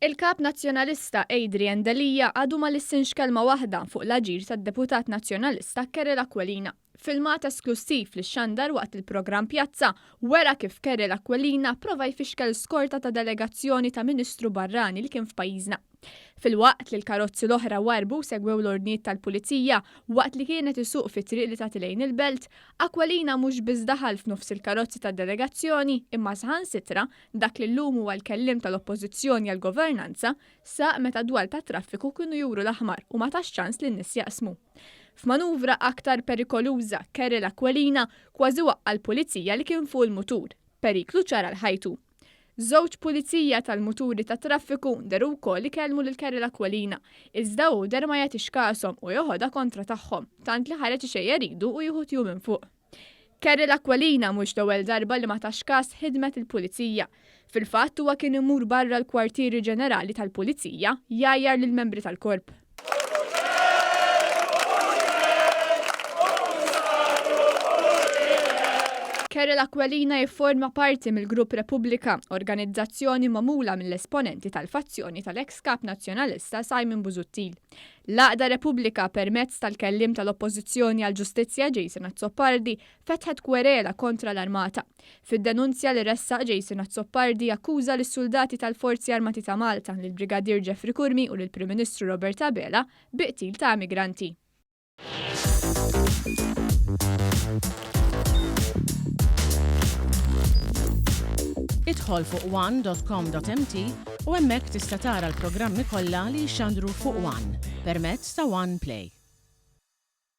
Il-Kap Nazzjonalista Adrian Delia għadu ma lissinx kelma waħda fuq l-aġir tad-Deputat Nazzjonalista Kerel Aquilina. Filmat esklussiv li xxandar waqt il-programm Pjazza wera kif Kerel Aquilina prova jfixkel skorta ta' delegazzjoni ta' Ministru barrani li kien f'pajjiżna. Filwaqt li l-karozzi l-oħra warrbu u segwew l-ordnijiet tal-Pulizija waqt li kien qed isuq fit-triq li tagħti lejn il-Belt, Aquilina mhux biss daħal f'nofs il-karozzi tad-delegazzjoni imma saħansitra Dak li llum huwa l-kelliem tal-Oppożizzjoni għall-Governanza saq meta d-dwal tat-traffiku kienu juru l-aħmar u ma tax ċans lin-nies jaqsmu. F'manuvra aktar perikoluża, Keril Aquilina kważi waqqa' l-pulizija li kien fuq il-mutur, periklu ċar għal ħajtu. Żewġ pulizija tal-muturi tat-traffiku dehru wkoll ikellmu lil Keril Aquilina, iżda hu deher ma jagħtix kashom u joħodha kontra tagħhom, tant li ħareġ ixejjer idu u jieħu tju minn fuq. Kerry Aquilina mhux l-ewwel darba li ma tax kas ħidmet il-Pulizija. Fil-fatt huwa kien imur barra l-kwartieri ġenerali tal-Pulizija jgħajjar lill-membri tal-Korp. Kerry Aquilina jifforma parti mill-Grupp Repubblika, organizzazzjoni magħmula mill-esponenti tal-fazzjoni tal-eks Kap Nazzjonalista Simon Busuttil. L-għaqda Repubblika, permezz tal-kelliem tal-Oppożizzjoni għall-Ġustizzja Jason Azzopardi, fetħet kwerela kontra l-Armata. Fid-denunzja li ressaq Jason Azzopardi akkuża lis-suldati tal-Forzi Armati ta' Malta, lill-Brigadier Jeffrey Curmi u lill-Prim Ministru Robert Abela bi qtil ta' emigranti. Idħol fuq one.com.mt u hemmhekk tista' tara l-programmi kollha li jixxandru fuq One permezz ta' One Play.